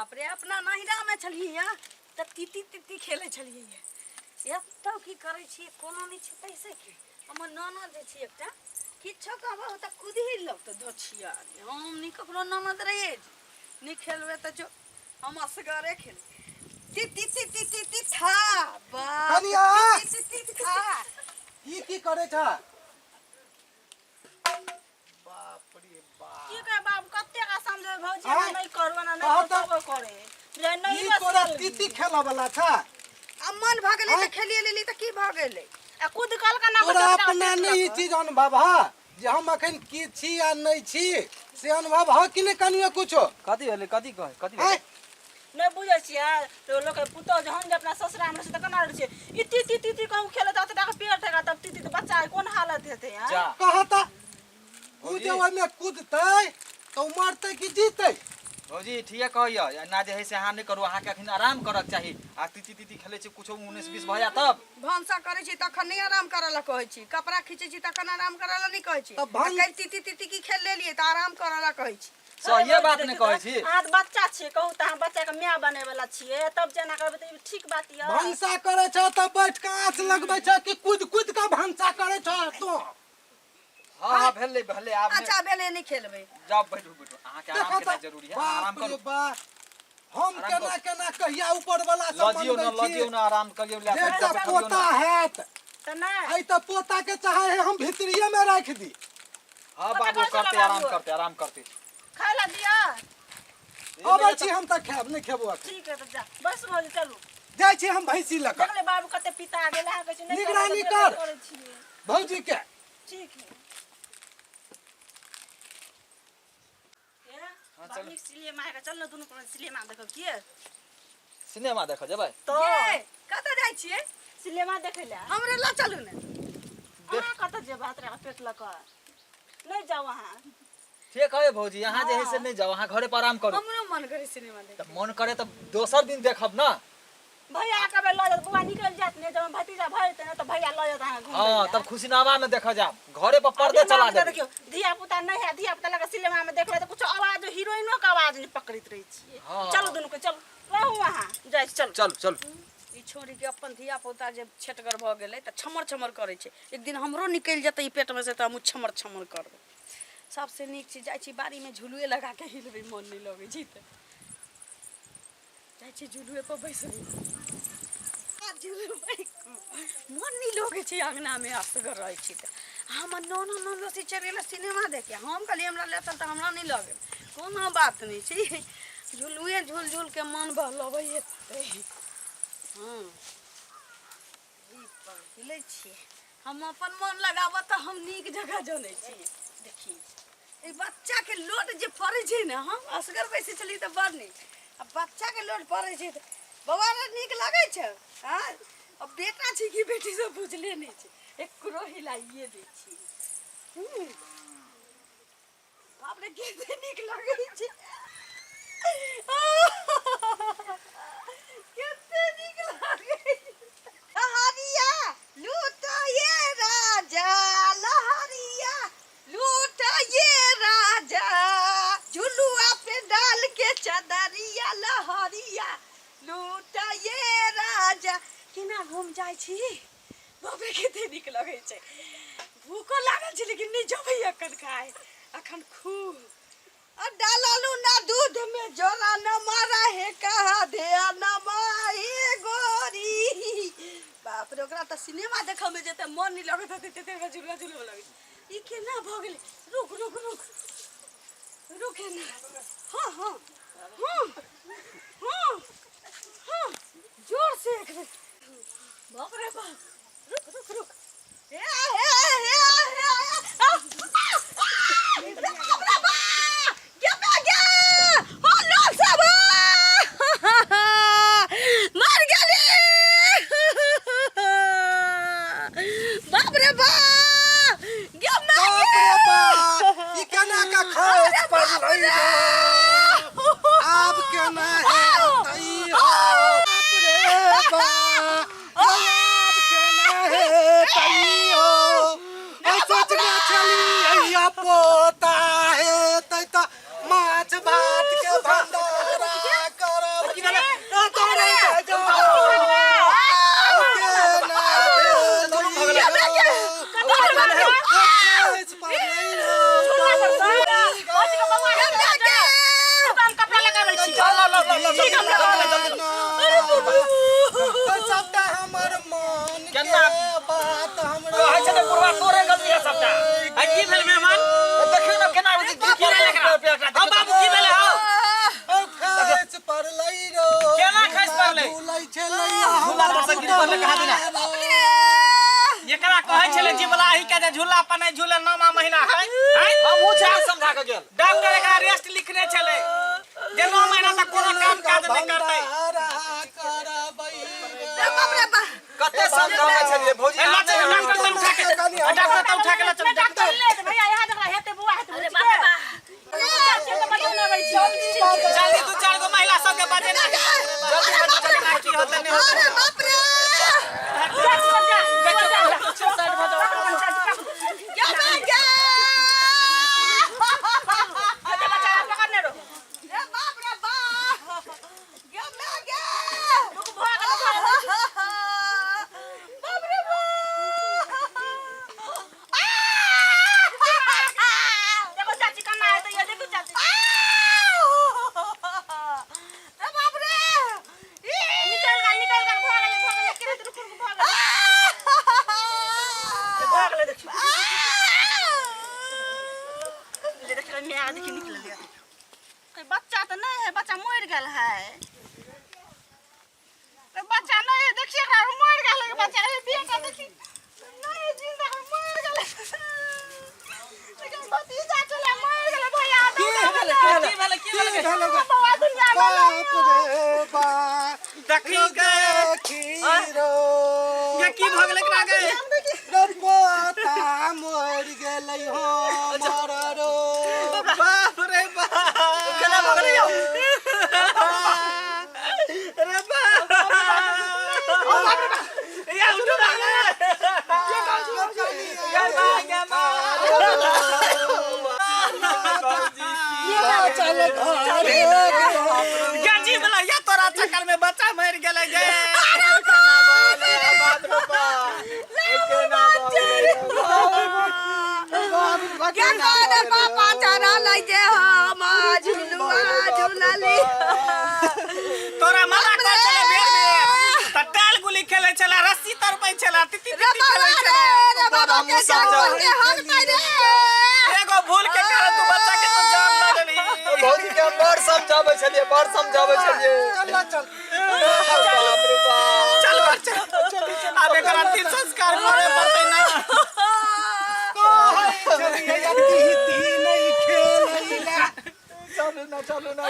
बाप रे, अपना नैहरामे छलियै तऽ तीती तीती खेलै छलियै। एतऽ की करै छियै कोनो नहि छै। तैसे की हमर ननद जे छै एकटा, किछो कहबो तऽ कुदही लगतौ धोछिया। हम नहि ककरो ननद रहियै, नहि खेलबै तऽ जो, हम असगरे खेलबै। ती ती ती ती ती ती था बाप। कनिया! ती ती ती था। ई की करै छ? बाप रे बाप! की कहे बाबू, कतेक आ समझे भौजी? आँय? एना नहि करू, एना नहि कह करू। तऽ। तबो करे जे नहि। ई तोरा तीती खेलऽ वाला छ? आ मन भऽ गेलै तऽ आँय? खेलिए लेली, तऽ की भऽ गेलै? आ कुद कल के ना। तोरा अपना नहि ई चीज अनुभव ह जे हम अखन की छी आ नहि छी, से अनुभव ह कि नहि कनियो कुछो? कथी भेलै? कथी कहै कथी? आँय? भेलै? नहि बुझै छियै तऽ लोक के पुतोह जे हम जे अपना ससुरा मे रहै छी तऽ केना रहै छियै? ई ती ती ती ती कहूँ खेले तऽ अतटा के पेट हेगा, तब ती ती तऽ बच्चा के कोन हालत हेतै? आँय? जा। कह तऽ, ओ भौजी। जे ओहिमे कूदतै तऽ ओ मरतै कि जीतै? भौजी ठीके कहैया। एना जे है से अहाँ नहि करू। अहाँके अखन आराम करक चाही आ तीती तीती खेलै छी, कुछो उन्नैस बीस भऽ जायत तब। भनसा करै छी तखन नहि आराम करऽ लए कहै छी, कपड़ा खींचै छी तखन आराम करऽ लए नहि कहै छी। तऽ काल्हि तीती तीती की खेल लेलियै तऽ आराम करऽ लए कहै छी? सहिए बात नहि कहै छी। अहाँ तऽ बच्चा छियै, कहू तऽ अहाँ बच्चा के माय बने वाला छियै, तब जेना करबै तऽ ई ठीक बात यऽ? भनसा करै छ तऽ बैठ कऽ आँच लगबै छ कि कूद कूद कऽ भनसा करै छ तू? हाँ हाँ, भेलै भेलै, आब नहि। अच्छा भेलै, नहि खेलबै। जाउ, बैठू बैठू। अहाँके आराम देखऽ केनाइ तऽ जरूरी है। अहाँ आराम बाप रे करू। बा, हम आराम केना करू। केना कहिया ऊपर वाला लऽ सब जियौ ने। मनबै लऽ छी जियौ ने, आराम करियौ लए। जे एकटा करियौ ने। पोता हैत। तऽ नहि। एहि तऽ पोता के चाहे है हम भितरिये में राखि दी। हाँ कतऽ बाबू, कहै छलै करतै आराम। बाबू? करतै आराम करतै। खाय लए दिअ। अबै छी हम तऽ खायब, नहि खेबो अखन। ठीक है तऽ जा, बस भौजी, चलू। जाइ छी हम भैंसी लऽ कऽ। देखले बाबू कते पिता गेल? अहाँ कहै छी नहि करबै निगरानी तऽ कर। करै छियै भौजी के। ठीक है। ए, हाँ, बड़ चलू। नीक सिनेमा है, चल ने दुनू प्राणी सिनेमा देखब की। सिनेमा देखऽ जेबै? तो ये कतऽ जाइ छियै? सिनेमा देखै लए। हमरे लऽ चलू ने। अहाँ कतऽ जेबै? तोरा पेट लऽ कऽ नहि जाउ अहाँ। ठीक है भौजी, अहाँ जे है से नहि जाउ, अहाँ घरे पर आराम करू। हमरो मन करे सिनेमा देखे। तऽ मन करे तऽ दोसर दिन देखब ने। भैया कबे लऽ जायत, बौआ निकलि जायत ने, जब भतीजा भऽ जेतै ने तऽ भैया लऽ जायत अहाँ घुमबै हाँ लए। तब खुशीनामा में देखऽ जायब, घरे पर पर्दे चला देबै। देखियौ, धिया पुता नहि है, धिया पुता लगा सिनेमा में देखबै तऽ कुछो आवाज, हीरोइनो के आवाज नहि पकड़ैत रहै छियै। हाँ। चलू दुनू के, चलू रहू अहाँ, जाइ छी, चलू। चलू चलू। ई छौड़ी के अपन धिया पुता जे छेटगर भऽ गेलै तऽ छमर छमर करै छै। एक दिन हमरो निकलि जेतै ई पेटमे से तऽ हमहूँ छमर छमर करबै। सबसे नीक छै जाइ छी बाड़ीमे झुलुए लगा के हिलबै। मन नहि लगै छै तऽ जाइ छी झुलुए पर बैसबै आ झुलबै। मन नहि लगै छै अङ्गनामे, असगर रहै छी तऽ। हमर ननद ननदोसी चलि गेलै सिनेमा देखे, हम कहलियै हमरा लए चल, तऽ हमरा नहि लऽ गेल। कोनो बात नहि छै, झुलुए झुल झुलके मन बहलबै हेतै। हँ, ई पर हिलै छियै हम अपन मन लगाबऽ तऽ हम नीक जगह जनै छियै। देखी, ई बच्चाके लोड जे पड़ै छै ने, हम असगर बैसै छलियै तऽ बड़ नीक, आ बच्चाके लोड पड़ै छै तऽ बौआ रे नीक लगै छै? आँय, आ बेटा छै कि बेटी से बुझले नहि छै, एकरो हिलाइए दै छियै। हूँ, बाप रे, कते नीक लगै छै, कते नीक लगै छै। लहरिया लूट ये राजा, लहरिया लूट ये राजा, झुलुआ पे डाल के चदरिया, लहरिया लूट ये राजा। केना घूम जाइ छी, बाप रे, कते नीक लगै छै। भूखो लागल छै, लेकिन नहि जेबै अखन खाय, अखन खूब आ डाललू ना दूध में जोरा न मारा हे कहा धे न माही गोरी। बाप रे, ओकरा तऽ सिनेमा देखऽ में जेते मन नहि लगैत हेतै तते ओकरा झुलुआ झुलबऽ लगै छै। ई केना भऽ गेलै? रुक रुक रुक रुक ना। हाँ हाँ हाँ हाँ हाँ, जोर से एक बेर। बाप रे बाप, रुक रुक रुक। हे हे हे हे, आ, आ, आ, रे बाप रे बाप, गे बे गे, हो लोग सब मर गेली। बाप रे बाप, गे माय। बाप रे बाप, ई केना का खस पड़लै रे? आब केना हेतै हो? बाप रे बाप, आब केना हेतै? कहाँ दिना बाप रे। एकरा कहै छलै जिबला ही के जे झूला पर नहि झूले 9 महीना है हैं? हमहूँ चार समझा के गेल। डॉक्टर एकरा रेस्ट लिखने छलै जे 9 महीना तक कोनो काम काज नहि करतै। भंडारा करबै। रे बाप रे बाप। कते समझाबै छलियै भौजी? ए, लऽ चल डॉक्टर तन उठा के, डॉक्टर तन उठा के लऽ चल। डॉक्टर ले दे भैया, यहाँ जकरा हेतै बौआ हेतै। अरे बाप रे बाप। चाची के बजेने अबै छी। जल्दी 2-4 गो महिला सबके बजेना। जल्दी बजू, जल्दी केना की होतै नहि होतै। अरे बाप रे। जा, जा, जा। देखियौ, साइड भऽ जाउ। क्या भाग गया? हेतै बच्चा पकड़ने रहो। रे बाप रे बाप। क्या भाग गया? रुक, भऽ गेलै, भऽ गेलै। बाप रे बाप। देखो चाची कन्ना हेतै ये, देखो चाची। रे बाप रे। निकल गेल, निकल गेल, भऽ गेलै, भऽ गेलै। के हेतै, रुक, रुक, भऽ गेलै। भऽ गेलै, देखियौ। ले देखियौ, माय देखियौ निकलल ये। कोई बच्चा तऽ नहि है, बच्चा मरि गेल है। तो बच्चा नहीं है, देखिए एकरा मरि गेल है बच्चा। हे बेटा देखी नहीं है, जिंदा है, मरि गेल है। लेकिन भतीजा छलै, मरि गेलै भैया। की भेलै, की भेलै, की भेलै? भेलै? बौआ दुनिया में बाप रे बाप। देखी गे। देखी रो। गे, की भऽ गेलै एकरा गे? रे पोता मरि गेलै हो मर रो। बाप रे बाप, केना भऽ गेलै यौ? रे बाप, या उठू ना गे। गे माँ, गे माँ। चल घर। गे जीवला, या तोरा चक्कर में बच्चा मरि गेलै गे। बाप रे बाप, केना भऽ गेलै? क्या कहने पापा चढ़ा लै जे हम झुलुआ झुलली। तोरा मना कर छलै बेर बेर तऽ टाल गुली खेलै छलै, रस्सी तरपै छलै, तिति रे तिति बाबा खेलै रे। छलै। रे बाबा के जानवर के हक पे रे। एगो भूल के कारण तू बच्चा के तू जान लऽ लेलही। भौजी के हम बड़ समझाबै छलियै, बड़ समझाबै छलियै। चल चल। बाप रे बाप। चल बर चल, आब एकर अंतिम संस्कार करे पड़तै ना। कहै छलियै तीती नहि खेलैला। चलू ना, चलू ना।